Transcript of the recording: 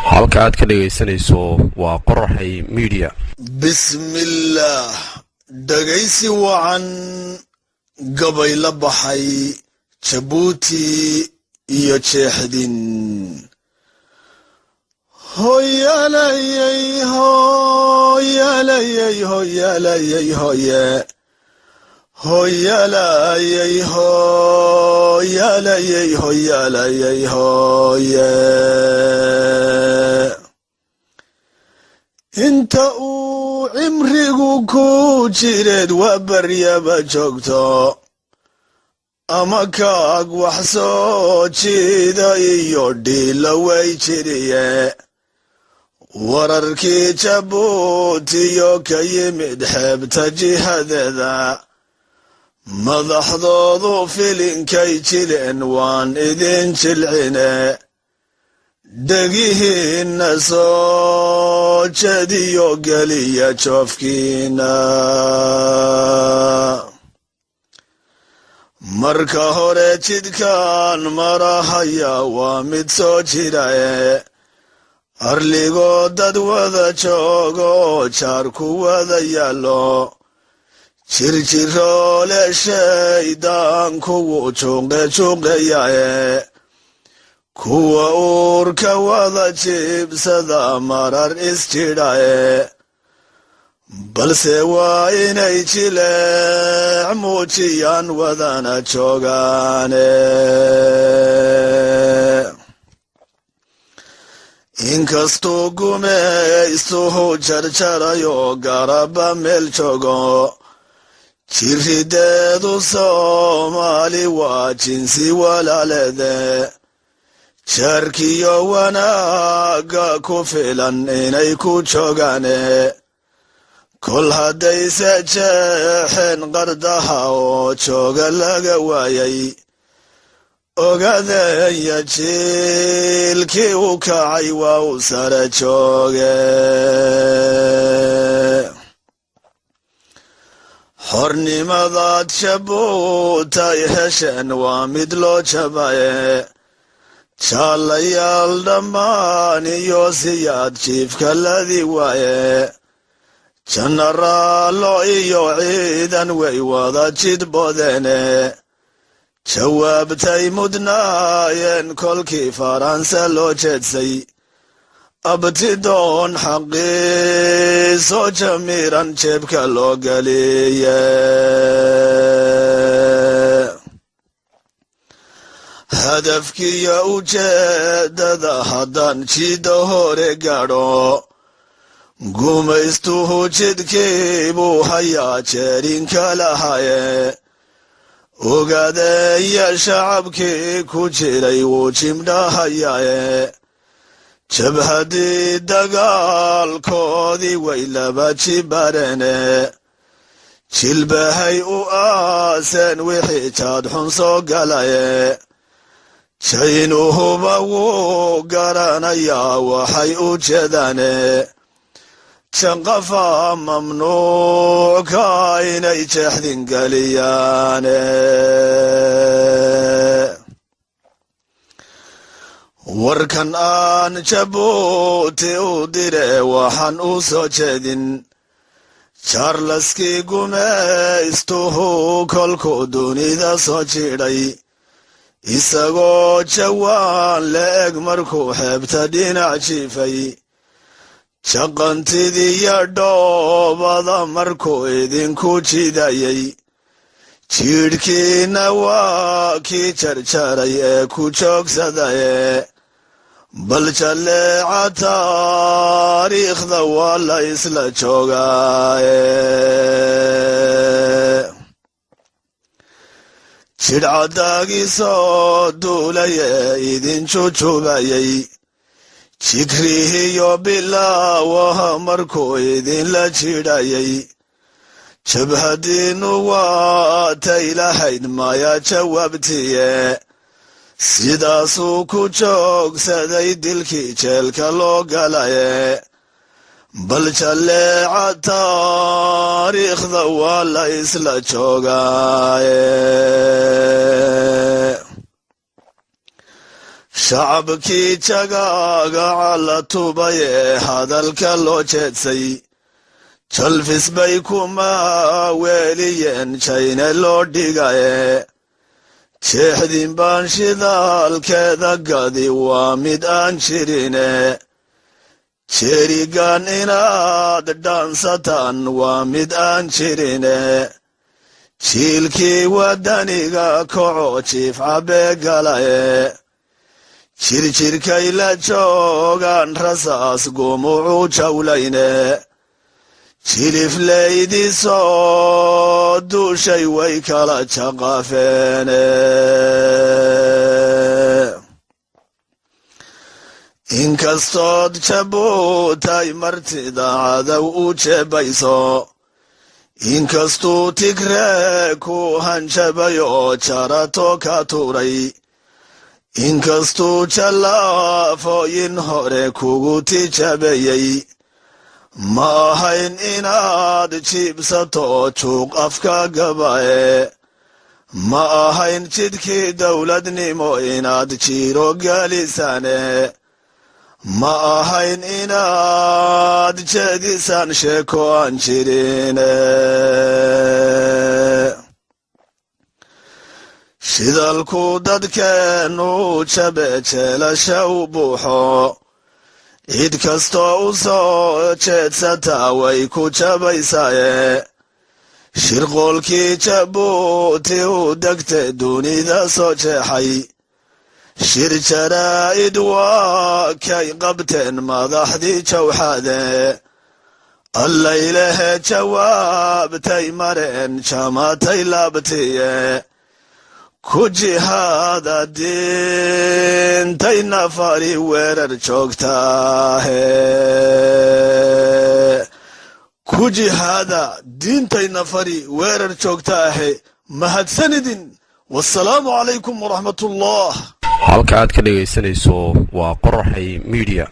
Halka aad ka dhegaysanayso waa Qoraxay Media. Bismillaah. Dhegaysi wacan. Gabay la baxay Jabuuti iyo Jeexdin. Hoyalayay, hoyalayay, hoyalayay, hoye, hoyalayay, hoyalayay, hoyalayay, hoye. Inta uu cimrigu ku jireed waa baryaba joogto ama kaag wax soo jiida iyo dhiila way jiriye. Wararkii Jabuutiyo ka yimid xeebta jihadeeda, madaxdoodu filinkay jileen waan idin jilcine. Dhegihiinna soo jediyo, geliya joofkiina. Marka hore jidkan marahaya waa mid soo jirae, arligoo dad wada joogo oo jaar ku wada yaallo, jirjiroole shaydaan kuwu juuqe juuqeyae, kuwa uurka wada jiibsada marar isjidhae, balse waa inay jileec muujiyaan wadana joogaane. Inkastuu gumaystuhu jarjarayo garaba meel joogo, jirideedu Soomaali waa jinsi walaalede, jaarkiyo wanaagga ku filan inay ku joogaane. Kol haddayse jeexeen qardaha oo jooga laga waayay, ogaadenya jiilkii u kacay waa u sare jooge. Xornimadaad Jabuutay hesheen waa mid loo jabaye, jaalayaal dhammaan iyo Siyaad jiifka ladi waaye, janaraallo iyo ciidan way wada jidbodeene. Jawaabtay mudnaayeen kolkii Faranse loo jeedsay, abtidoon xaqiiso jamiiran jeebka loo geliye. Hadafkiyo ujeedada haddaan jidda hore gaadho, gumaystuhu jidkii buu hayaa jeerinka lahaye, ogaadeeya shacabkii ku jiray wuu jimdhahayae. Jabhaddii dagaalkoodii way laba jibareene, jilbahay u aaseen wixii jaad xun soo galaye. Jaynuhuba wuu garanayaa waxay u jeedaane, janqafa mamnuucka inay jeexdin geliyaane. Warkan aan Jabuuti u dire waxaan u soo jeedin, Jaarlaskii gumaystuhu kolkuu dunida soo jidhay, isagoo jawaan la eg markuu xeebta dhinac jiifay, jaqantidiyo dhoobada markuu idinku jidayay, jidhkiinna waa kii jarjaray ee ku joogsadaye. Bal jalleeca taariikhda, waa la isla joogaaye. Jidh caddaagii soo duulaye idin jujubayay, jikrihiyo bilaawaha markuu idinla jidhayay, jabhadiinnu waatay lahayd maya jawaabtiye. Sidaasuu ku joogsaday dilkii jeelka loo galaye. Bal jalleeca taariikhda, waa la isla joogaaye. Shacabkii jagaagaca la tubay ee hadalka loo jeedsay, jalfis bay kuma weeliyeen jayne loo dhigaye. Jeexdin baan shidaalkeeda gadi waa mid aan jirine. Jeerigan inaad dhaansataan waa mid aan jirine. Jiilkii waddaniga kaco, jiif cabee galaye. Jirjirkay la joogaan rasaas gumucu jawlayne. Jilifleydi soo duushay way kala jaqafeene. Inkastood Jabuutay martida cadow u jeebayso, inkastuu Tigree ku hanjabay oo jarato ka tuuray, inkastuu jallaafooyin hore kugu tijabeeyey, ma ahayn inaad jiibsato juuq afka gabae. Ma ahayn jidkii dowladnimo inaad jiiro gelisane. Ma ahayn inaad jeedisaan sheeko aan jirine. Shidalku dadkeennu jabe jeelasha u buuxo, cid kastoo u soo jeedsataa way ku jabaysaaye. Shirqoolkii Jabuuti u degta dunida soo jeexay, shir jaraa'id waa kay qabteen madaxdii jawxade. Allaylehe jawaabtay mareen jamatay laabtiye. Ku jihaada diintay nafari weerar joogtaahe. Ku jihaada diintay nafari weerar joogtaahe. Mahadsanidin, wasalaamu calaykum waraxmat ullah. Halka aad ka dhegaysanayso waa Qoraxay Media.